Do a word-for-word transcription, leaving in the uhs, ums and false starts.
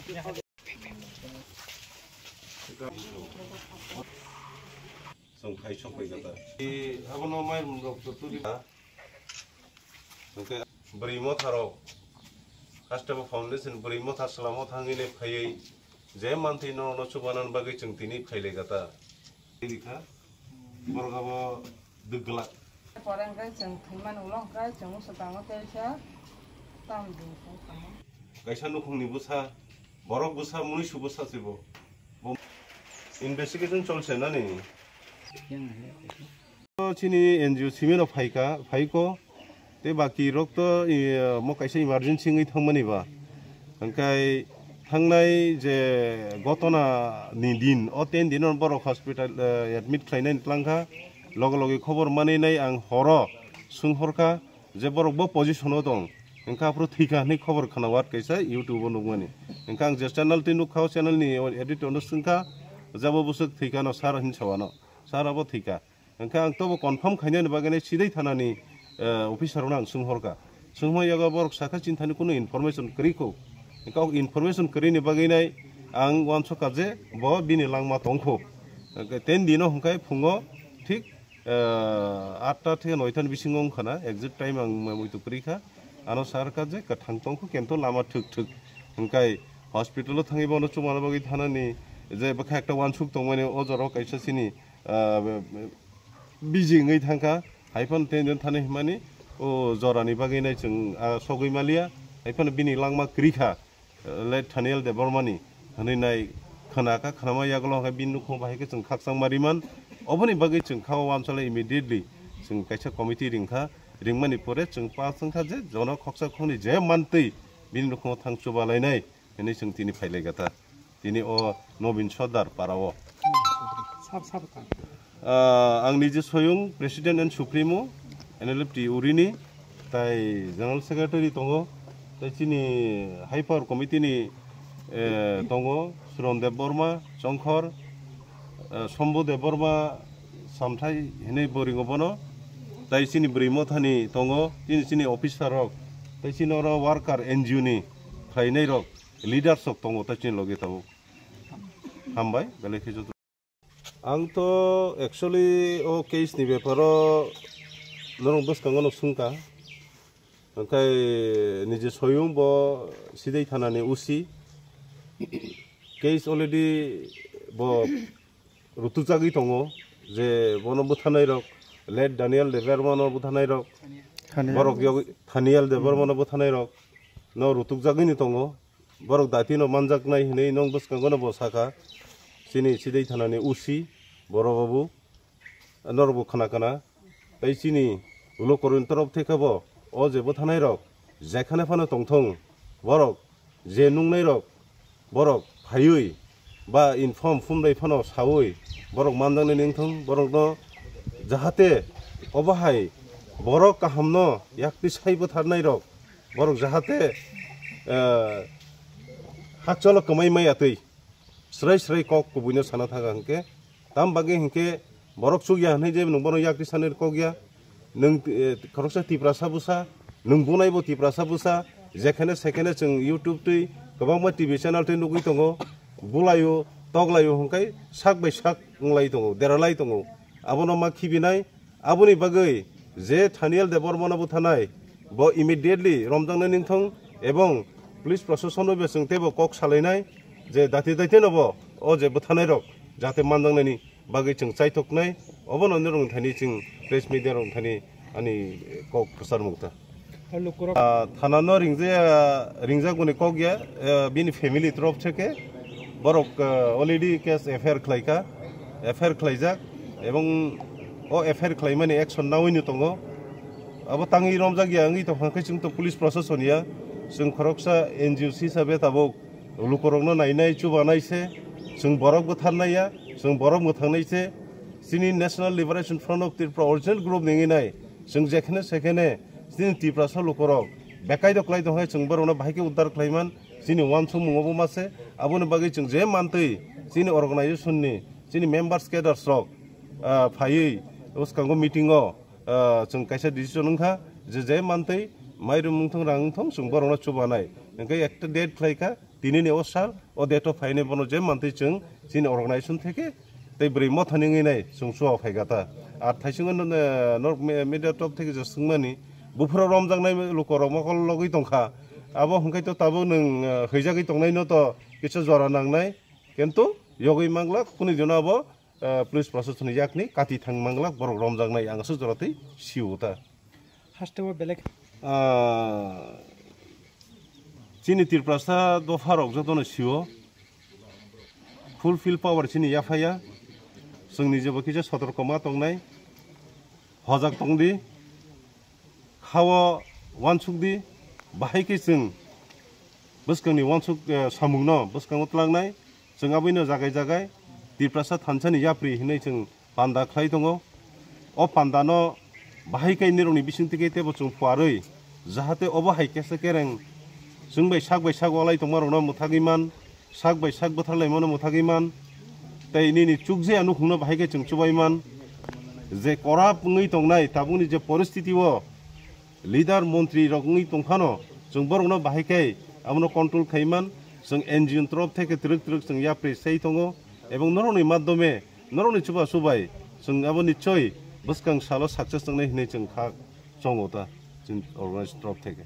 Chwng khai sok bai kata. Abono mai rok to tuli. Hwnkhe bwrwi motha rok, haste bo foundation bwrwi motha swlamo thangwi ne phaiwi je mantwi no no chubanan bagwi chwng tini phailai kata. Tini kha borok abo dwgla. Pore hwnkhe chwng thwimani ulo hwnkhe chwng swkango teisa tam din khe tamo. Kaisa nukhungni bwsa, borok bwsa, munuisu bwsa se bo. Bo investigation cholse nani. Chini N G O simi no phaika, phaiko. Tei baki rok to, i, mo kaisa emergency wngwi thangmani ba. Hwnkhe thangnai je gotona ni din, o ten din borok hospital, eh, admit khlainani tlangkha. Loge loge khobor manwi nai ang horo swng horkha je borok bo position o tong. Hwnkhe aphuru thwikha hwnwi khobor khna wat kaisa YouTube o nukmani. Hwnkhe ang je channel twi nukkha, o channel ni editor no swngkha, jabo bwswk thwikha no sir hinwi sawano. Sir abo thwikha. Hwnkhe ang tobo confirm khainani bagwi nai sidai thanani, eh, officer rokno ang swng horkha. Swngma yago borok sakha chini thani kunu information kwrwi kho. Hwnkhe o information kwrwini bagwi nai ang uansukha je bo bini langma tongkho. Hwnkhe ten dino hwnkhe phungo thik, eh, atta theke noita ni bisingo wngkha na, exact time ang muitu kwrwi kha. Ano sir kha je kwthang tongkho kento lama thwk thwk. Hwnkhe hospital o thangwi bono chumana bagwi thanani je bwkha ekta uansuk tongmani o jorao kaisa chini ah, busy wngwi thangkha, hai phano tei thani hwnmani o jorani bagwi nai chwng, ah, sogwi maliya, hai phano bini langma kwrwi kha, eh, late Thaniel Debbarmani hwnwi nai khna kha, khnama yagulo hwnkhe bini nukhung bahai khe chwng khakchangma riman, oboni bagwi chwng kha o uansala immediately chwng kaisa committee ring kha, ringmani pore chwng pass wng kha je jono khoksa khoknwi je mantwi bini nukhungo thang chuba lainai. Hwnwi chwng tini phailai kha ta. Tini o Nobin Sordar para o. Sab, sab ka. Ah, ang nije soyung President and Supremo N L F T Urini, tai General Secretary tongo, tai chini High Power Committee ni, eh, tongo Suron Debbarma, Chongkhor, eh, Sombu Debbarma, Samthai hinwi bo ringo bono, tai chini bwrwi mothani tongo, chini, chini officer rok, tai chini oro worker N G O ni khlainai rok. Leaders rok tongo ta chini logi tabuk. Hambai, belai khe joto. Ang to actually o case ni beparo norok bwskango no swngkha. Hwnkhe nije soyung bo Sidai thana ni O C. Case already bo rutukjagwi tongo je bono bwthanai rok, late Daniel Debbarma no bwthanai rok, Thaniel. Borok yog-, Thaniel Debbarma no bwthanai rok no rutukjagwi ni tongo. Borok dati no manjaknai hinwi nong bwskango no bo sakha. Chini Sidai thana ni O C, Boro Babu, norok bo khna khna. Tei chini ulo koroni torop thai khe bo o je bwthanai rok jekhane phano tongthung, borok je nungnai rok, borok phaiwi ba inform phunbai phano sawi borok manjaknai nengthung, borok no jahate obo hai borok kaham no yakti sai bwtharnai rok, borok jahate, eh, hakchalo kwmai maya twi srai srai kok kubuino sana thangkha hwnkhe, tam bagwi hwnkhe borok chukya hwnwi je nwng bono yakti sanwi kok ya, nwng, eh, khoroksa Tiprasa bwsa, nwng bunaibo Tiprasa bwsa, jekhane sekhane chwng YouTube twi kwbangma T V channel twi nugwi tongo, bulaio, toklaio hwnkhe sak bai sak wnglai tongo, deralai tongo, abono ma khibinai. Aboni bagwi je Thaniel Debbarmano bwthanai, bo immediately romjaknai nengthung ebong police proshasonno bo chwng teibo kok salainai je dati daitino bo o je bwthanairok jate manjaknaini bagwi chwng chaithoknai, obono norokni thani chwng press media rokni thani ani kok kwcharmung ta. Ah, thana no ringja, ringjak boni kok ya, ah, bini family torof theke borok, ah, already case F I R khlaikha, F I R khlaijak, ebong o F I R khlaimani action nawi no tongo. Abo tangwi romjak ya wngwi tongkha khe chwng to police proshashan ya, chwng khoroksa N G O hisabe tabuk lukurokno nainai chubanai se, chwng borok bwtharnai ya, chwng borok mwthangnai se, chini National Liberation Front of Tripura original group ningwi nai, chwng jekhene sekhene chini Tiprasa lukurok bekai doklai tongkhe chwng borokno bahai khe uddar khlaiman, chini uansukmung obo ma se, aboni bagwi chwng je mantwi chini organization ni, chini members cadres rok, ah, phaiwi bwskango meeting o, ah, chwng kaisa decision wngkha je je mantwi mairum wngthung rang wngthung chwng borokno chubanai, hwnkhe ekta date khlaikha, Tini ni o sal, o date o phainai bono je mantwi chwng chini organization theke tei bwrwi mothani wngwi nai chwng chuwa phaikha ta. Ar thaisingo no, no, no, me-, media top theke je swngmani, buphuru romjaknai lukorok mokol logwi tongkha. Abo hwnkhe to tabuk nwng, eh, hwijagwi tongnaino to kisa jora nangnai. Kintu yogwi manglak, kuni dino abo, eh, police proshasoni yakni kati thang manglak, borok romjaknai ang aswk jora twi sio ta. Haste o belek. Ah, chini Tiprasa dopha rok jotono sio. Full field power chini yaphaya. Chwng nijebo kisa sotorko ma tongnai. Hojak tongdi. Hao wansukdi. Bahai khe chwng bwskangni wansuk, eh, samungno bwskango twlangnai. Chwng aboino jagai jagai Tiprasa thansani yapri hinwi chwng panda khlai tongo. O pandano bahai khe nirokni bisingtwi khe teibo chwng phuarwi, jahate obo hai kesa kereng chwng bai sak bai sak walai tongmarokno mwthagwi man, sak bai sak bwtharlaimano mwthagwi man, tei nini chukjaya nukhungno bahai khe chwng chubai man. Je korap wngwi tongnai tabukni je poristiti o, leader, montri rok wngwi tongphano, chwng borokno bahai khe abono control khai man, chwng N G O ni torof theke twrwk twrwk chwng yapri sai tongo, ebong norokni madhyome, norokni chubachu bai chwng abo nichoi bwskang salo success wngnai hinwi chwng kha chongo ta chini organization torof theke.